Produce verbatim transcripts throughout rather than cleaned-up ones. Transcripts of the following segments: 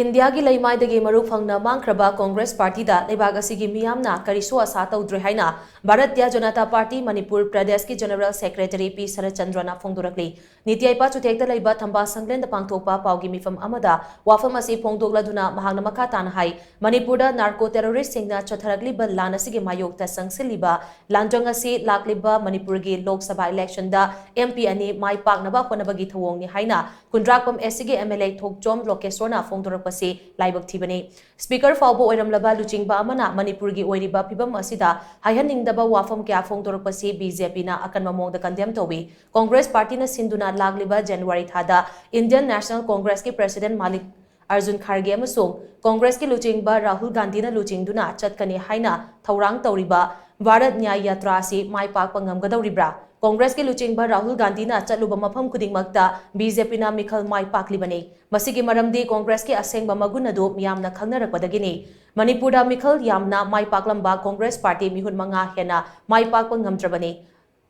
ꯏꯟꯗꯤꯌꯥꯒꯤ ꯂꯩꯃꯥꯏꯗꯒꯤ ꯃꯔꯨ ꯐꯪꯅ ꯃꯥꯡꯈ꯭ꯔꯕ ꯀꯣꯡꯒ꯭ꯔꯦꯁ ꯄꯥꯔꯇꯤꯗ ꯂꯩꯕꯥꯛ ꯑꯁꯤꯒꯤ ꯃꯤꯌꯥꯝꯅ ꯀꯔꯤꯁꯨ ꯑꯁꯥ ꯇꯧꯗ꯭ꯔꯦ ꯍꯥꯏꯅ ꯚꯥꯔꯠꯇꯤꯌ ꯖꯅꯇꯥ ꯄꯥꯔꯇꯤ ꯃꯅꯤꯄꯨꯔ ꯄ꯭ꯔꯗꯦꯁꯀꯤ ꯖꯦꯅꯔꯦꯜ ꯁꯦꯀ꯭ꯔꯦꯇꯔꯤ ꯄꯤ ꯁꯔꯠꯆꯟꯗ꯭ꯔꯅ ꯐꯣꯡꯗꯣꯔꯛꯂꯤ꯫ ꯅꯤꯇꯤ ꯑꯥꯌꯣꯒ ꯆꯨꯊꯦꯛꯇ ꯂꯩꯕ ꯊꯝꯕꯥꯜ ꯁꯪꯂꯦꯟꯗ ꯄꯥꯡꯊꯣꯛꯄ ꯄꯥꯎꯒꯤ ꯃꯤꯐꯝ ꯑꯃꯗ ꯋꯥꯐꯝ ꯑꯁꯤ ꯐꯣꯡꯗꯣꯛꯂꯗꯨꯅ ꯃꯍꯥꯛꯅ ꯃꯈꯥ ꯇꯥꯅ ꯍꯥꯏ, ꯃꯅꯤꯄꯨꯔꯗ ꯅꯥꯔꯀꯣ ꯇꯦꯔꯣꯔꯤꯁꯁꯤꯡꯅ ꯆꯠꯊꯔꯛꯂꯤꯕ ꯂꯥꯟ ꯑꯁꯤꯒꯤ ꯃꯥꯌꯣꯛꯇ ꯆꯪꯁꯤꯜꯂꯤꯕ ꯂꯥꯟꯖꯪ ꯑꯁꯤ ꯂꯥꯛꯂꯤꯕ ꯃꯅꯤꯄꯨꯔꯒꯤ ꯂꯣꯛ ꯁꯚꯥ ꯏꯂꯦꯛꯁꯟꯗ ꯑꯦꯝ ꯄꯤ ꯑꯅꯤ ꯃꯥꯏ ꯄꯥꯛꯅꯕ ꯍꯣꯠꯅꯕꯒꯤ ꯊꯧꯑꯣꯡꯅꯤ ꯍꯥꯏꯅ ꯀꯨꯟꯗ꯭ꯔꯥꯛꯄꯝ ꯑꯦꯁ ꯁꯤꯒꯤ ꯑꯦꯝ ꯑꯦꯜ ꯑꯦ ꯊꯣꯛꯆꯣꯝ ꯂꯣꯀꯦꯁꯣꯔꯅ ꯐꯣꯡꯗꯣꯔꯛꯄꯁꯤ ꯂꯥꯏꯕꯛ ꯊꯤꯕꯅꯤ꯫ ꯁ꯭ꯄꯤꯀꯔ ꯐꯥꯎꯕ ꯑꯣꯏꯔꯝꯂꯕ ꯂꯨꯆꯤꯡꯕ ꯑꯃꯅ ꯃꯅꯤꯄꯨꯔꯒꯤ ꯑꯣꯏꯔꯤꯕ ꯐꯤꯕꯝ ꯑꯁꯤꯗ ꯍꯥꯏꯍꯟꯅꯤꯡꯗꯕ ꯋꯥꯐꯝ ꯀꯌꯥ ꯐꯣꯡꯗꯣꯔꯛꯄꯁꯤ ꯕꯤ ꯖꯦ ꯄꯤꯅ ꯑꯀꯟꯕ ꯃꯑꯣꯡꯗ ꯀꯟꯗꯦꯝ ꯇꯧꯏ꯫ ꯀꯣꯡꯒ꯭ꯔꯦꯁ ꯄꯥꯔꯇꯤꯅ ꯁꯤꯟꯗꯨꯅ ꯂꯥꯛꯂꯤꯕ ꯖꯅꯋꯥꯔꯤ ꯊꯥꯗ ꯏꯟꯗꯤꯌꯟ ꯅꯦꯁꯅꯦꯜ ꯀꯣꯡꯒ꯭ꯔꯦꯁꯀꯤ ꯄ꯭ꯔꯁꯤꯗꯦꯟꯠ ꯃꯥꯂꯤꯛ ꯑꯔꯖꯨꯟ ꯈꯥꯔꯒꯦ ꯑꯃꯁꯨꯡ ꯀꯣꯡꯒ꯭ꯔꯦꯁꯀꯤ ꯂꯨꯆꯤꯡꯕ ꯔꯥꯍꯨꯜ ꯒꯥꯟꯙꯤꯅ ꯂꯨꯆꯤꯡꯗꯨꯅ ꯆꯠꯀꯅꯤ ꯍꯥꯏꯅ ꯊꯧꯔꯥꯡ ꯇꯧꯔꯤꯕ ꯚꯥꯔꯠ ꯅ꯭ꯌꯥꯌ ꯌꯥꯇ꯭ꯔꯥ ꯑꯁꯤ ꯃꯥꯏ ꯄꯥꯛꯄ ꯉꯝꯒꯗꯧꯔꯤꯕ꯭ꯔꯥ? ꯀꯣꯡꯒ꯭ꯔꯦꯁꯀꯤ ꯂꯨꯆꯤꯡꯕ ꯔꯥꯍꯨꯜ ꯒꯥꯟꯙꯤꯅ ꯆꯠꯂꯨꯕ ꯃꯐꯝ ꯈꯨꯗꯤꯡꯃꯛꯇ ꯕꯤ ꯖꯦ ꯄꯤꯅ ꯃꯤꯈꯜ ꯃꯥꯏ ꯄꯥꯛꯂꯤꯕꯅꯤ꯫ ꯃꯁꯤꯒꯤ ꯃꯔꯝꯗꯤ ꯀꯣꯡꯒ꯭ꯔꯦꯁꯀꯤ ꯑꯁꯦꯡꯕ ꯃꯒꯨꯟ ꯑꯗꯨ ꯃꯤꯌꯥꯝꯅ ꯈꯪꯅꯔꯛꯄꯗꯒꯤꯅꯤ꯫ ꯃꯅꯤꯄꯨꯔꯗ ꯃꯤꯈꯜ ꯌꯥꯝꯅ ꯃꯥꯏ ꯄꯥꯛꯂꯝꯕ ꯀꯣꯡꯒ꯭ꯔꯦꯁ ꯄꯥꯔꯇꯤ ꯃꯤꯍꯨꯠ ꯃꯉꯥ ꯍꯦꯟꯅ ꯃꯥꯏ ꯄꯥꯛꯄ ꯉꯝꯗ꯭ꯔꯕꯅꯤ꯫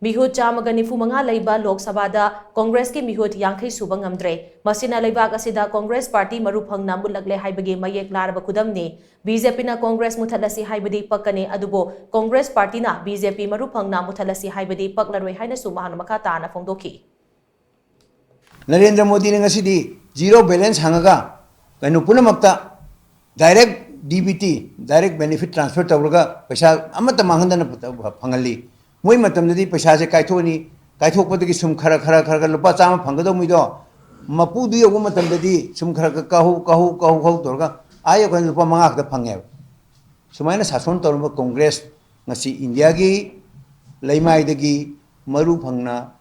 ꯃꯤꯍꯨꯠ ꯆꯥꯝꯃꯒ ꯅꯤꯐꯨ ꯃꯉꯥ ꯂꯩꯕ ꯂꯣꯛ ꯁꯚꯥꯗ ꯀꯣꯡꯒ꯭ꯔꯦꯁꯀꯤ ꯃꯤꯍꯨꯠ ꯌꯥꯡꯈꯩ ꯁꯨꯕ ꯉꯝꯗ꯭ꯔꯦ꯫ ꯃꯁꯤꯅ ꯂꯩꯕꯥꯛ ꯑꯁꯤꯗ ꯀꯣꯡꯒ꯭ꯔꯦꯁ ꯄꯥꯔꯇꯤ ꯃꯔꯨ ꯐꯪꯅ ꯃꯨꯠꯂꯛꯂꯦ ꯍꯥꯏꯕꯒꯤ ꯃꯌꯦꯛ ꯂꯥꯔꯕ ꯈꯨꯗꯝꯅꯤ꯫ ꯕꯤ ꯖꯦ ꯄꯤꯅ ꯀꯣꯡꯒ꯭ꯔꯦꯁ ꯃꯨꯊꯠꯂꯁꯤ ꯍꯥꯏꯕꯗꯤ ꯄꯛꯀꯅꯤ, ꯑꯗꯨꯕꯨ ꯀꯣꯡꯒ꯭ꯔꯦꯁ ꯄꯥꯔꯇꯤꯅ ꯕꯤ ꯖꯦ ꯄꯤ ꯃꯔꯨ ꯐꯪꯅ ꯃꯨꯊꯠꯂꯁꯤ ꯍꯥꯏꯕꯗꯤ ꯄꯛꯂꯔꯣꯏ ꯍꯥꯏꯅꯁꯨ ꯃꯍꯥꯛꯅ ꯃꯈꯥ ꯇꯥꯅ ꯐꯣꯡꯗꯣꯛꯈꯤ꯫ ꯅꯔꯦꯟꯗ꯭ꯔ ꯃꯣꯗꯤꯅ ꯉꯁꯤꯗꯤ ꯖꯤꯔꯣ ꯕꯦꯂꯦꯟꯁ ꯍꯥꯡꯉꯒ ꯀꯩꯅꯣ ꯄꯨꯝꯅꯃꯛꯇ direct D B T, direct benefit transfer ꯇꯧꯔꯒ ꯄꯩꯁꯥ ꯑꯃꯠꯇ ꯃꯥꯡꯍꯟꯗꯅ ꯐꯪꯍꯜꯂꯤ꯫ ꯃꯣꯏ ꯃꯇꯝꯗꯗꯤ ꯄꯩꯁꯥꯁꯦ ꯀꯥꯏꯊꯣꯛꯑꯅꯤ, ꯀꯥꯏꯊꯣꯛꯄꯗꯒꯤ ꯁꯨꯝ ꯈꯔ ꯈꯔ ꯈꯔ ꯈꯔ ꯂꯨꯄꯥ ꯆꯥꯝꯃ ꯐꯪꯒꯗꯧ ꯃꯤꯗꯣ ꯃꯄꯨꯗꯨ ꯌꯧꯕ ꯃꯇꯝꯗꯗꯤ ꯁꯨꯝ ꯈꯔ ꯈꯔ ꯀꯥꯍꯧ ꯀꯥꯍꯧ ꯀꯥꯍꯧ ꯀꯥꯍꯧ ꯇꯧꯔꯒ ꯑꯥ ꯌꯧꯀꯥꯟꯗ ꯂꯨꯄꯥ ꯃꯉꯥ ꯈꯛꯇ ꯐꯪꯉꯦꯕ꯫ ꯁꯨꯃꯥꯏꯅ ꯁꯥꯁꯣꯟ ꯇꯧꯔꯝꯕ ꯀꯣꯡꯒ꯭ꯔꯦꯁ ꯉꯁꯤ ꯏꯟꯗꯤꯌꯥꯒꯤ ꯂꯩꯃꯥꯏꯗꯒꯤ ꯃꯔꯨ ꯐꯪꯅ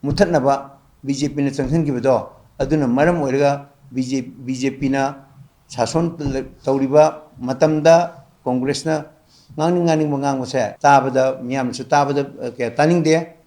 ꯃꯨꯊꯠꯅꯕ ꯕꯤ ꯖꯦ ꯄꯤꯅ ꯆꯪꯁꯤꯟꯈꯤꯕꯗꯣ ꯑꯗꯨꯅ ꯃꯔꯝ ꯑꯣꯏꯔꯒ ꯕꯤ ꯖꯦ ꯕꯤ ꯖꯦ ꯄꯤꯅ ꯁꯥꯁꯣꯟ ꯇꯧꯔꯤꯕ ꯃꯇꯝꯗ ꯀꯣꯡꯒ꯭ꯔꯦꯁꯅ ꯉꯥꯡꯅꯤꯡ ꯉꯥꯡꯅꯤꯡꯕ ꯉꯥꯡꯕꯁꯦ ꯇꯥꯕꯗ ꯃꯤꯌꯥꯝꯅꯁꯨ ꯇꯥꯕꯗ ꯀꯌꯥ ꯇꯥꯅꯤꯡꯗꯦ꯫